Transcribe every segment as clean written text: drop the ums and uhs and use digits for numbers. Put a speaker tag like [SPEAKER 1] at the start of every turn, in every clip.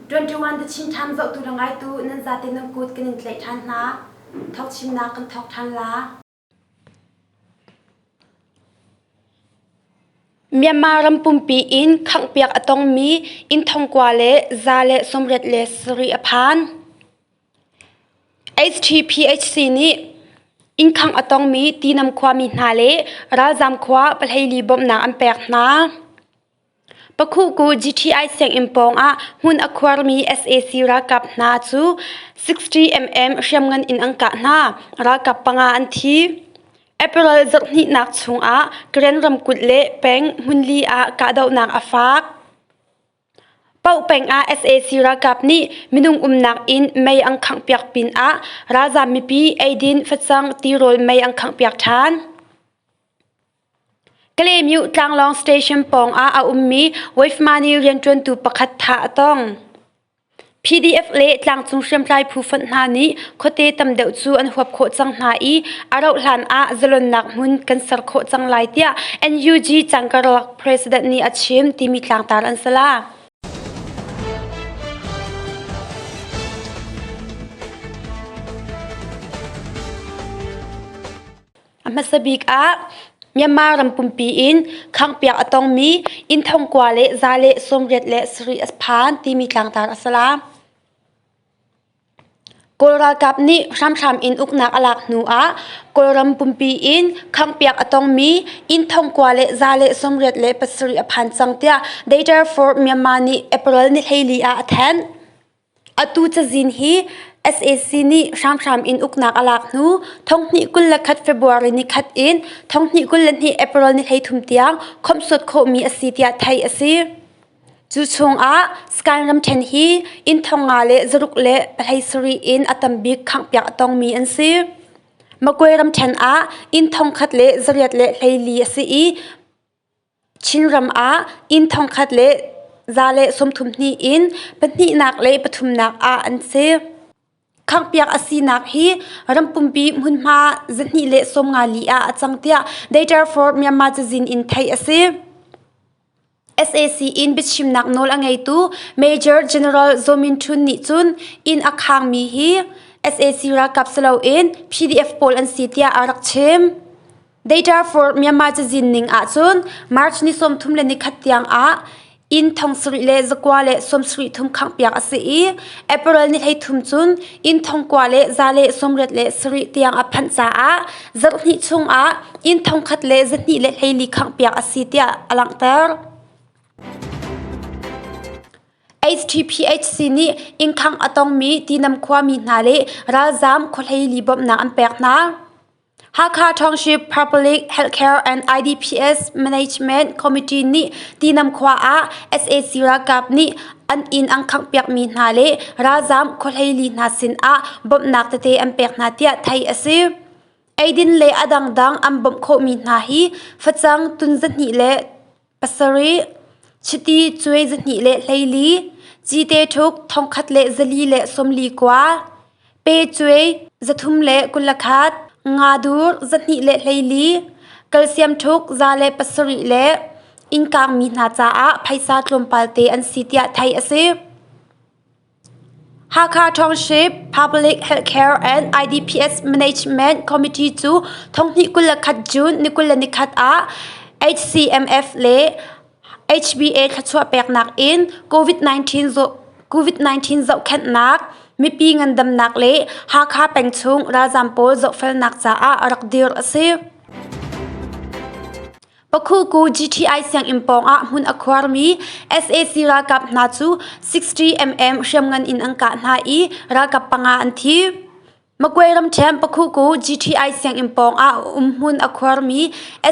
[SPEAKER 1] 21 The Chin Times zohtu le ngaitu nan zate nan kut kan in tlaih ṭhan hna. Thawk chimnak kan thawk ṭhan la.
[SPEAKER 2] Myanmar ram pumpi in khanghpiak a tongmi inn thongkua le 187 a phan. HTPHC nih inn khangh a tongmi Tinam khuami hna le ralzaam khua pahleili bawmhnak an pek hna. Pakhuhku GTI sianginn pawngah hmun a khuarmi sac ralkap hna cu 60mm hriamngan in an kah hna. Ralkap panga an thi. April zarhhnihnak chungah Karen ramkulh le peng hmunli ah kahdohnak a fak. Paoh peng ah sac ralkap nih minung umnak inn mei an khanghpiak pinah ralzaam mipi eidin facang tirawl mei an khanghpiak ṭhan. Kalaymyo tlanglawng station pawngah a ummi Wave Money rianṭuantu pakhat thah a tong. PDF le tlangcung hriamtlai phu fonh hna nih khuate tam deuh cu an huap khawh cang hna i a rauhhlan ah zalonnak hmun kan ser khawh cang lai tiah NUG cangkarlak president nih a chim timi tlangtar an si la. A hmasa bik ah Myanmar ram pumpi in khanghpiak a tongmi inn thongkua le 187 a phan timi tlangtar a si la. Kawl ralkap nih hramhram in uknak a lak hnu ah Kawlram pumpi in khanghpiak a tongmi inn thongkua le 187 a phan cang tiah Data for Myanmar nih April ni 14 ah a thanh. Atu cazin hi sac nih hramhram in uknak a lak hnu thonghnih 21 February nikhat in thonghnih 22 April ni 33 tiang khawmhsuat khawhmi a si tiah theih a si. Cu chungah Sky ramṭhen hi inn thongnga le zaruk le pahlei sarih in a tambik khanghpiak a tongmi an si. Magway ramṭhen ah inn thongkhat le zariat le hleili a si i Chinram ah inn thongkhat le 132 in pahnihnak le pathumnak ah an si. Khanghpiak a sinak hi ram pumpi hmunhma 254 ah a cang tiah Data for Myanmar cazin in theih a si. Sac in biachimnak nawl a ngeitu Major General Zaw Min Htun nih cun inn a khangmi hi sac ralkap si loin PDF pawl an si tiah a rak chim. Data for Myanmar cazin ning ahcun March ni 30 le nikhat tiang ah inn thong sarih le zakua le sawm sarih thum khanghpiak a si i April ni 13 cun inn thong kua le za le sawmriat le sarih tiang a phanh caah zarhhnih chung ah inn thong khat le zahnih le hleili khanghpiak a si tiah a langhter. HTPHC nih innkhang a tongmi Tinam khuami hna le ralzaam khuahleili bawmhnak an pek hna. Hakha Township Public Healthcare and IDPS Management Committee nih Tinam khua ah sac ralkap nih an inn an khanghpiakmi hna le ralzaam khuahleili hna sin ah bawmhnak tete an pek hna tiah theih a si. Eidin le a dangdang an bawmh khawhmi hna hi facang tun zahnih le pasarih, chiti cuai zahnih le hleili, cite ṭhuk thongkhat le zali le sawmli kua, pe cuai zathum le 21, nga dur zahnih le hleili, kalsiam ṭhuk 107 le inn kaangmi hna caah phaisa tlawmpal te an si tiah theih a si. Hakha Township Public Healthcare and IDPS Management Committee cu thonghnih 21 June ni 21 ah HCMF le HBA thluachuah peknak in COVID-19 COVID-19 zohkhenhnak, mipi ngandamnak le Hakha pengchung ralzaam pawl zohfelnak caah a rak dir a si. Pakhuku GTI sianginn pawngah hmun a khuarmi sac ralkap hna cu 60mm hriamngan in an kah hna i ralkap panga an thi. Magway ramṭhen Pakhuku GTI sianginn pawngah umhmun a khuarmi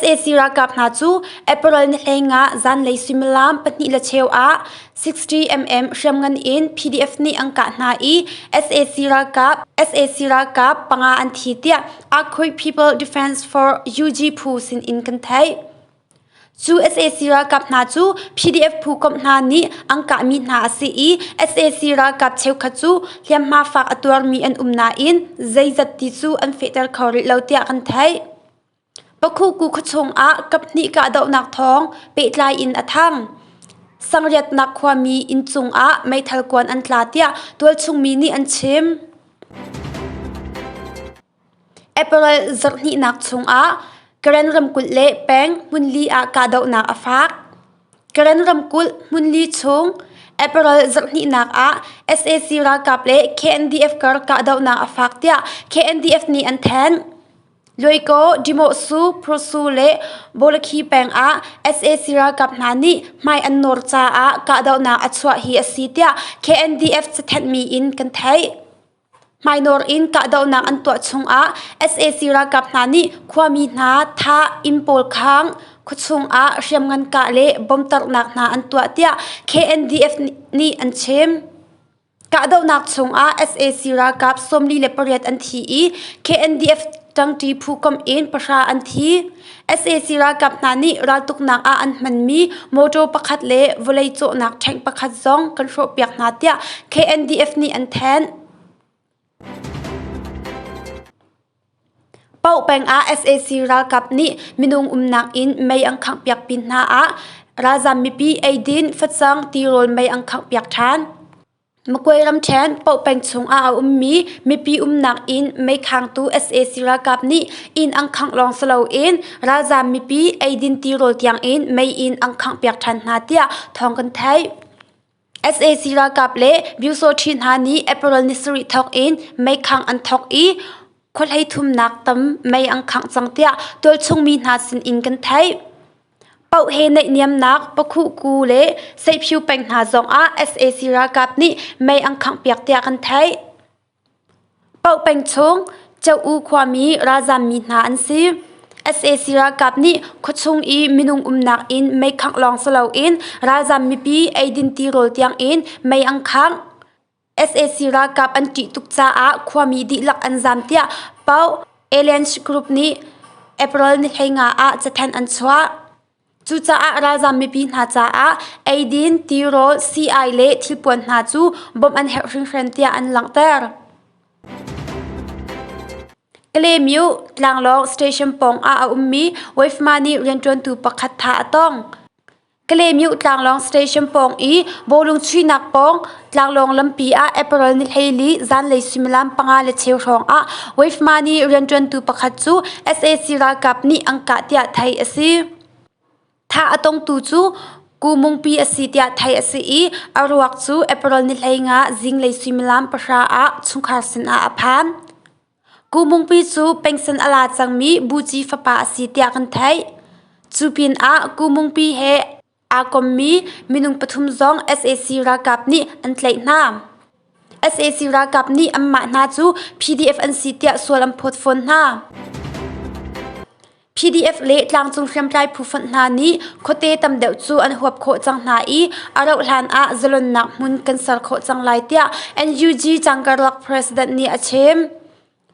[SPEAKER 2] sac ralkap hna cu April ni 15 zanlei suimilam 2:15 ah 60mm hriamngan in PDF nih an kah hna i sac ralkap sac ralkap panga an thi tiah Earthquake People Defense for UG phu sinin kan theih. Cu sac ralkap hna cu PDF phu komh hna nih an kahmi hna a si i sac ralkap cheukhat cu hliamhma fak a tuarmi an um nain zeizat ti cu an fehter kho rih lo tiah kan theih. Pakhuku khuachung ah kaphnih kahdohnak thawng pehtlai in a thang. Sangriatnak khuami inn cungah meithal kuan an tla tiah tualchung mi nih an chim. April zarhhnihnak chungah Karen ramkulh le peng hmunli ah kahdohnak a fak. Karen ramkulh hmunli chung April zarhhnihnak ah sac ralkap le KNDF kar kahdohnak a fak tiah KNDF nih an thanh. Luaikaw, Dimohsu, Phusu le Bawlakhi peng ah sac ralkap hna nih hmai an nawr caah kahdohnak a chuah hi a si tiah KNDF cathenhmi in kan theih. Hmainawr in kahdohnak an tuah chungah sac ralkap hna nih khuami hna thah, inn pawl khang, khuachung ah hriamngan kah le bom tarhnak hna an tuah tiah KNDF nih an chim. Kahdohnak chungah sac ralkap 48 an thi i KNDF ṭangṭi phu komh in pahra an thi. Sac ralkap hna nih raltuknak ah an hmanmi mawṭaw pakhat le vawlei cawhnak ṭheng pakhat zong kan hrawhpiak hna tiah KNDF nih an thanh. Paoh peng ah sac ralkap nih minung umnak inn mei an khanghpiak pin hna ah ralzaam mipi eidin, facang, tirawl mei an khanghpiak ṭhan. Makuai ramṭhen Paoh peng chung ah a ummi mipi umnak inn mei khangtu sac ralkap nih inn an khangh lawng si loin ralzaam mipi eidin tirawl tiang in mei in an khanghpiak ṭhan hna tiah thawng kan theih. Sac ralkap le Byusawṭhi hna nih April ni sarih thawk in meikhangh an thawk i khuahlei thumnak tam mei an khangh cang tiah tualchung mi hna sinin kan theih. Paoh he naihniamnak Pakhuhku le Seihphiu peng hna zongah sac ralkap nih mei an khanghpiak tiah kan theih. Paoh peng chung Ceu-u khuami ralzaammi hna an si. Sac ralkap nih khuachung i minung umnak inn mei khangh lawng si loin ralzaam mipi eidin tirawl tiangin mei an khangh. Sac ralkap an ṭih tuk caah khuami dihlak an zaam tiah Paoh Alliance Group nih April ni 15 ah cathanh an chuah. Cucaah ralzaam mipi hna caah eidin, tirawl, sii-ai le thilpuan hna cu bawmh an herh hringhran tiah an langhter. Kalaymyo tlanglawng station pawng ah a ummi Wavema nih rianṭuantu pakhat thah a tong. Kalaymyo tlanglawng station pawng i bawlung chuihnak pawng tlanglawng lampi ah April ni 14 zanlei suimilam panga le cheu hrawng ah Wavema nih rianṭuantu pakhat cu sac ralkap nih an kah tiah theih a si. Thah a tongtu cu Ku Mungpi a si tiah theih a si i a ruak cu April ni 15 zinglei suimilam pahra ah chungkhar sinah a phan. Ku Mungpi cu pension a la cangmi Buci fapa a si tiah kan theih. Cu pinah Ku Mungpi he aa kommi minung pathum zong sac ralkap nih an tlaih hna. Sac ralkap nih anmah hna cu PDF an si tiah sual an phawt fawn hna. PDF le tlangcung hriamtlai phu fonh hna nih khuate tam deuh cu an huap khawh cang hna i a rauh hlan ah zalonnak hmun kan ser khawh cang lai tiah NUG cangkarlak president nih a chim.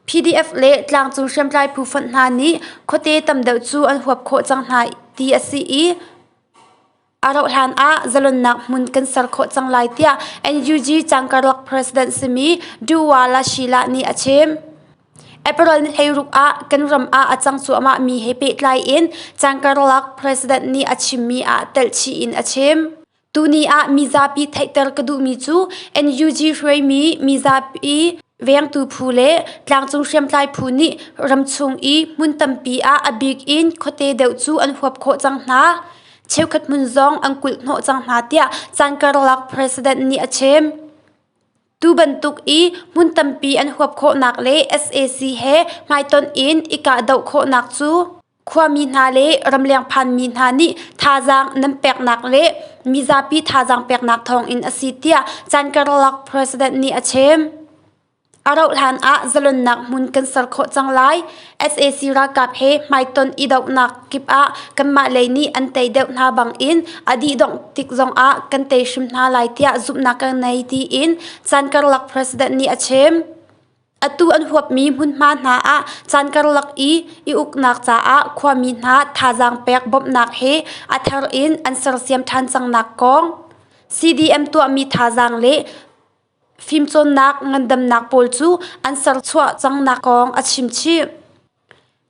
[SPEAKER 2] PDF le tlangcung hriamtlai phu fonh hna nih khuate tam deuh cu an huap khawh cang hna ti a si i a rauhhlan ah zalonnak hmun kan ser khawh cang lai tiah NUG cangkarlak president simi Duwa Lashila nih a chim. April ni 16 ah kan ram ah a cang cuahmahmi he pehtlai in cangkarlak president nih a chimmi ah telhchih in a chim. Tuni ah mizapi theihter ka duhmi cu NUG hruaimi mizapi vengtu phu le tlangcung hriamtlai phu nih ramchung i hmun tampi ah a bik in khuate deuh cu an huap khawh cang hna. Cheukhat hmun zong an kulh hnawh cang hna tiah caan karlak president nih a chim. Tu bantuk i hmun tampi an huap khawhnak le sac he hmaitonh in i kahdoh khawhnak cu Khuami hna le ramleng phanmi hna nih thazaang nan peknak le mizapi thazaang peknak thawngin a si tiah caan karlak president nih a chim. A rauhhlan ah zalonnak hmun kan ser khawh cang lai. Sac ralkap he hmaitonh i dohnak kip ah kanmah lei nih an tei deuh hna bangin a dih dongh tik zongah kan tei hrim hna lai tiah zumhnak kan ngei tiin caan karlak president nih a chim. Atu an huapmi hmunhma hna ah caan karlak i i uknak caah khuami hna thazaang pek bawmhnak he a thar in an sersiam ṭhan cangnak kong, CDM tuahmi thazaang le fimcawnnak ngandamnak pawl cu an serchuah cangnak kong a chimchih.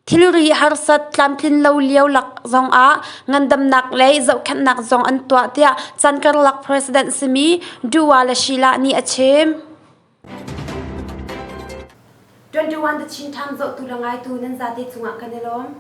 [SPEAKER 2] Thilri harsat tlamtlin lo lio lak zongah ngandamnak lei zohkhenhnak zong an tuah tiah caan karlak president simi Dua le Sheila nih a chim.
[SPEAKER 1] 21 The Chin Times zohtu le ngaitu nan zate cungah kan i lawm.